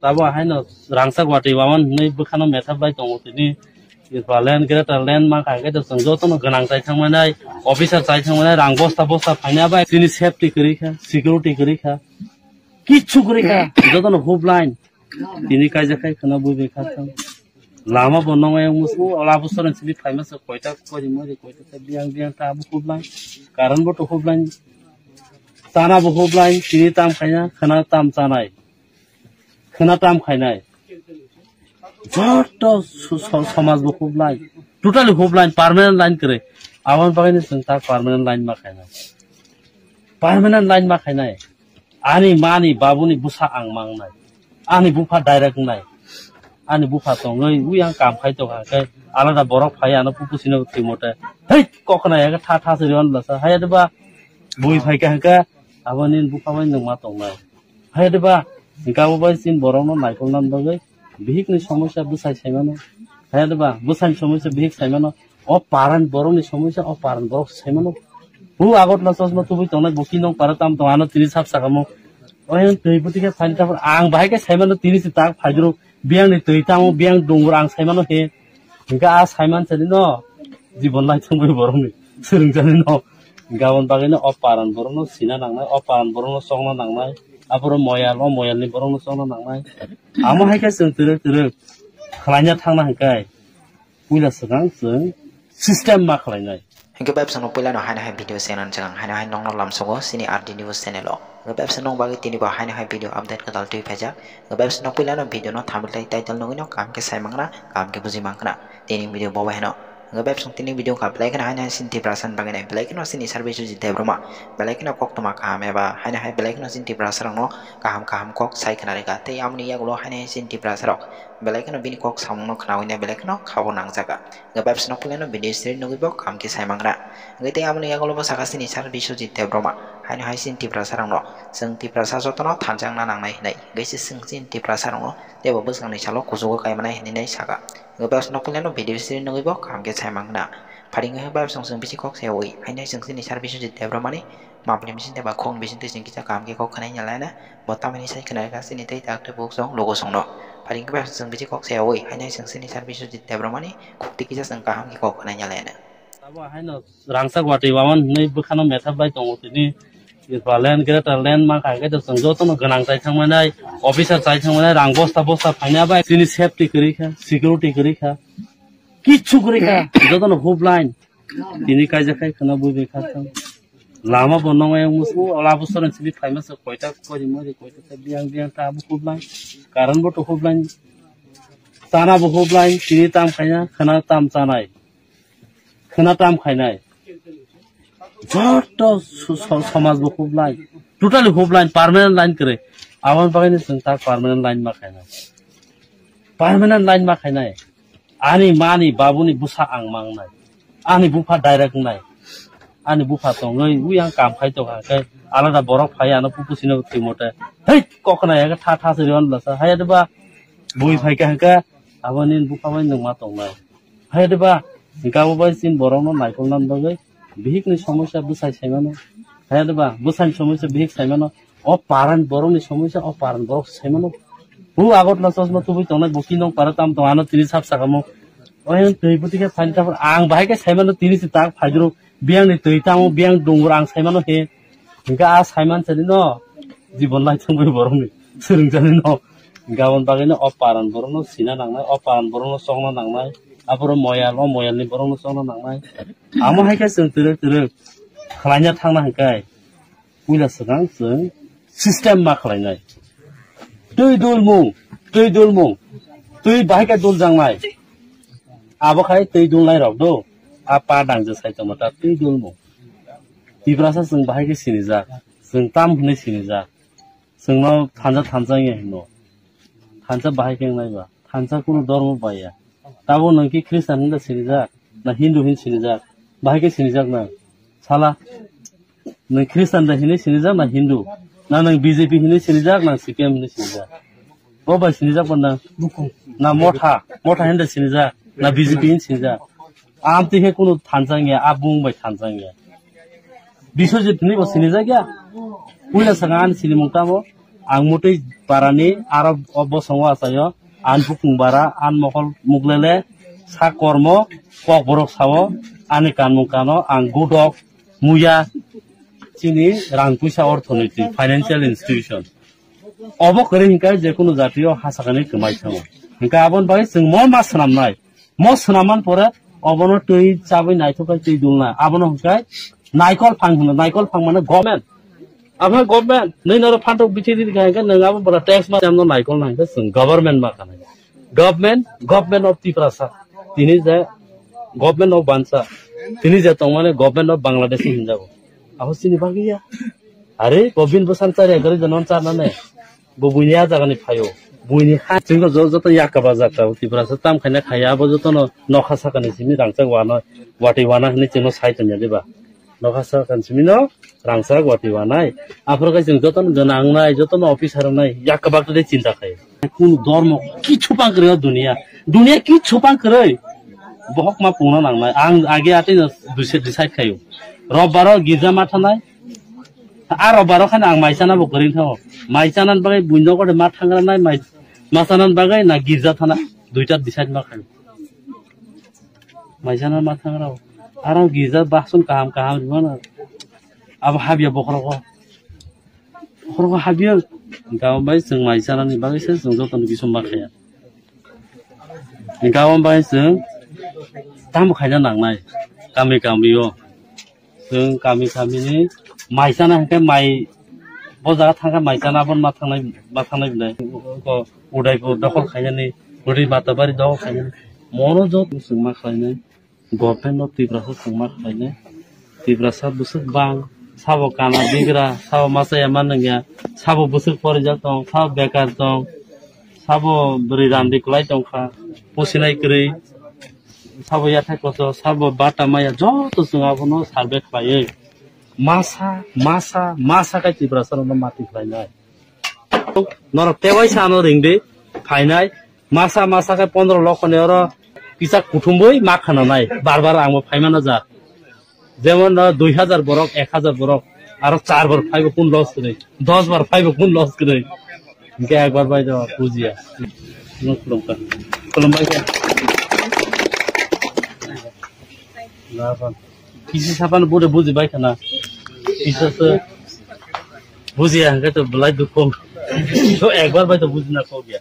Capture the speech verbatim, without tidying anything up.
Tabo haino rangchak watwi waman hinwi bwkhano methap bai tongo tini. Ipha land, greater land ma kha khe to chwng jotono gwnang chai thangmanai, officer chai thangmanai, rang bosta bosta phaina bai. Tini safety kwrwi kha, security kwrwi kha, kichu kwrwi kha, jotono hub line. Tini kaijak khai khwna bui bai kha thang. Lama bo nong ayang musu, ola bo soron sini phaima se koita kori mori koita se biang biang ta bo hub line. Current bo to hub line. Chana bo hub line, tini tam khaina, khwna tam chanai. Khwna tam khainai. Joto so-, so-, somaj bo hub line. Totally hub line, permanent line kwrwi. Aboni bagwi no chwng tak permanent line ma khainai. Permanent line ma khainai. Ani mani babuni bwsa ang mangnai. Ani bupha direct wngnai. Ani bupha tongwi wi ang kam khai tongkha khe alada borok phai ano pupu sino thwimo te. Hei, kok khna ya khe tha tha se riwan lasa. Haya de ba bui phai kha hwnkhe aboni bupha bai nwng ma tongnai. Haya de ba hwnkhe abo bai chin borokno naikolna bagwi bihikni somosya bwsai saimano. Haya de ba bwsaini somosya bihik saimano. O paran borokni somosya, o paran borok saimano. Bu Agartala chosma tubui tongnai, bo kinong para tam tong, ano tini sap sakamo. O yang twi buti khe phaini tapor ang bahai khe saimano tini si tak phaidro. Biyang ni twi tamo, biyang dungur ang saimano he. Hingke a saiman sani no. Jibon lai thangbai borokni. Swrwng jani no. Gabon bagwi no o paran borokno sina nangnai, o paran borokno chokna nangnai. Aboro moyal, o moyalni borokno chokna nangnai. Amo hai khe chwng twrwk twrwk khlaina thangna hingkai. Puila swkang chwng system ma khlainai. Hingke bai bwswkno puilano haino hai video channel chwng haino hai nokno lamsogo chini R D news channel o. Hingke bai bwswkno bagwi tini bo haino hai video update kwtal twi phaijak. Hingke bai bwswkno puilano video no thumbnail tei title nugwino kaham khe sai mangra, kaham khe buji mankha. Tini video bo bai haino. Hingke bai bwswk tini video kha belai kheno haino hai chini Tiprasa ni bagwi nai belai kheno chini Sir Biswajit Debbarma belai kheno koktwma kaham eba haino hai belai kheno chini Tiprasa rokno kaham kaham kok sai khna rikha. Tei amoni yagulo haino hai chini Tiprasa rok belai kheno bini kok samungno khnawi nai belai kheno khabo nangjakha. Hingke bai bwswkno puilano video siri nugwi bo kaham khe sai mangra. Hingke tei amoni yagulo bo sakha chini Sir Biswajit Debbarma. Haino hai chini Tiprasa rokno, chwng Tiprasa jotono thansa wngna nangnai hinwi. Hingke se chwng chini Tiprasa rokno teibo bwskangni salo kuchugo kaimanai hinwi nai sakha. Hingke bai bwswkno puilano video siri nugwi bo kaham khe sai mangra. Pharingwi bai bwswk chwng bisi kok sayawi. Haino chwng chini Sir Biswajit Debbarmani mapli bising tei ba khokni bising twi chwng kisa kaham khe kok khwnai ya laina. Bo tamni sai khwnai kha chini tei tak tei buk song logo songno. Pharingwi bai bwswk chwng bisi kok sayawi. Haino chwng chini Sir Biswajit Debbarmani khukti kisa chwng kaham khe kok khwnai ya laina. Abo haino rangchak watwi waman hinwi bwkhano methap bai tongo tini. Ipha land, greater land ma kha khe to chwng jotono gwnang chai thangmanai, officer chai thangmanai, rang bosta bosta phaina bai. Tini safety kwrwi kha, security kwrwi kha, kichu kwrwi kha, jotono hub line. Tini kaijak khai khwna bui bai kha thang. Lama bo nong ayang musu, ola bo soron sini phaima se koita kori mori koita se biang biang ta abo hub line. Current bo to hub line. Chana bo hub line, tini tam khaina, khwna tam chanai. Khwna tam khainai. Joto so-, so-, somaj bo hub line. Totally hub line, permanent line kwrwi. Aboni bagwi no chwng tak permanent line ma khainai. Permanent line ma khainai. Ani mani babuni bwsa ang mangnai. Ani bupha direct wngnai. Ani bupha tongwi wi ang kam khai tongkha khe alada borok phai ano pupu sino thwimo te. Hei, kok khna ya khe tha tha se riwan lasa. Haya de ba bui phai kha hwnkhe aboni bupha bai nwng ma tongnai. Haya de ba hingke abo bai chini borokno naikolna bagwi bihikni somosya bwsai saimano. Haya de ba bwsaini somosya bihik saimano. O paran borokni somosya, o paran borok saimano. Bu Agartala chosma tubui tongnai, bo kinong para tam tong, ano tini sap sakamo. O yang twi buti khe phaini tapor ang bahai khe saimano tini si tak phaidro. Biyangni twi tamo, biyang dungur ang saimano he. Hingke a saiman sani no. Jibon lai thangbai borokni. Swrwng jani no. Gabon bagwi no o paran borokno sina nangnai, o paran borokno chokna nangnai. Aboro moyal, o moyalni borokno chokna nangnai. Amo hai khe chwng twrwk twrwk khlaina thangna hingkai. Puila swkang chwng system ma khlainai. Twi dulmung, twi dulmung, twi bahai khe duljaknai. Abo khai twi dulnai rok do. A pa dangje sai tongma ta twi dulmung. Tiprasa chwng bahai khe sinijak, chwng tam hwnwi sinijak. Chwngno thansa thansa wngya hino. Thansa bahai khe wngnai ba. Thansa kunu dormo baiya. Tabo nwng khe Christian hinda sinijak, na Hindu hin sinijak. Bahai khe sinijak nwng. Sala. Nwng Christian da hinwi sinijak na Hindu? Na nwng B J P hinwi sinijak na C P M hinwi sinijak? Bo bai sinijak bo nwng? Na Motha, Motha hinwi sinijak na B J P hinwi sinijak? Amtwi khe kunu thansa wngya, a bung bai thansa wngya. Biswajit hinwi bo sinijak ya? Puila saka ani sinimung tamo? Ang mutwi parani aro o bosongo achaio, an bukung bara, an mokol muglele, sa kormo, kokborok sao, ani kanmung kano, ang gudok, muya, chini rang puisa orthonoiti, financial institution. Obo kwrwi hinkhe je kunu jatio ha sakani kwmai thango. Hinkhe aboni bagwi chwng mo ma swnamnai. Mo swnamman pore obono twi chabwi naithok khai twi dulna. Abono hwnkhe naikol phang hwno, naikol phang mane government. Abo government, nini oro phantok bithi riri kha hwnkhe nwng abo bwla tax ma chamno naikol na hwnkhe chwng government ma khanai. Government, government of Tiprasa. Tini je government of Bansa. Tini je tongmani government of Bangladesh hinjago. Abo chini bagwi ya. Are, bo bini bwsang chari gari jono charnane. Bo buini a jagani phaio. Buini ha chwngno jo-, joto yakaba jakta Tiprasa tam khaina khaya abo jotono nokha sakani simi rangchak wana, watwi wana hwnwi chwngno sai tongya diba. Nokha sakani simino rangchak watwi wanai. Aphuru khe chwng jotono gwnangnai, jotono officer wngnai, yakaba tei chinta khaio. Kunu dormo kichu pang kwrwi o dunia. Dunia kichu pang kwrwi. Bohok ma pungna nangnai. Ang age atwi no decide khaio. Robbaro girja ma thanai. Aro baro khani ang mai chana bo kwrwi thango. Mai chana bagwi buino gode ma thangra nai mai ma chana bagwi na girja thana duita decide ma khayo. Mai chana ma thangra. Aro girja bason kaham kaham rwmano. Abo habya bokhorogo. Bokhorogo habya. Gao bai chwng mai chana ni bagwi se chwng joto ni bising ma khaya. Gao bai chwng tamo khaina nangnai. Kami kami o. Chwng kami kami ni mai chana hwnkhe mai bo jaga thangkhe mai chana aboni ma thangnai ma thangnai belai. Ko Udaipur dokhol khainani, Uri Matabari dokhol khainani. Mono jot chwng ma khlainai. Government of Tiprasa chwng ma khlainai. Tiprasa bwswk bang, sabo kana bigra, sabo masa ya ma nangya, sabo bwswk porijak tong, sabo bekar tong, sabo bwrwi randi kwlai tongkha, pusinai kwrwi. Sabo yathai kotor, sabo bata maya, joto chwng abono survey khlaiwi. Masa, masa, masa khe Tiprasa rokno mati khlainai. Norok tewaisa ano ringdi, phainai. Masa, masa khe pondro lokho ni oro kisa kuthumwi ma khananai. Bar bar angbo phaimano ja. Jemon, no, dui hajar borok, ek hajar borok, aro char bar phaibo kun loss kwrwi, dos bar phaibo kun loss kwrwi. Hingke ekbar bai do bujiya. Nung khulumkha. Khulumbai khe. Laban. Kisi sapan bude buji bai khana. Kisa se bujiya hingke to belai dukho. To ekbar bai to bujina kok ya.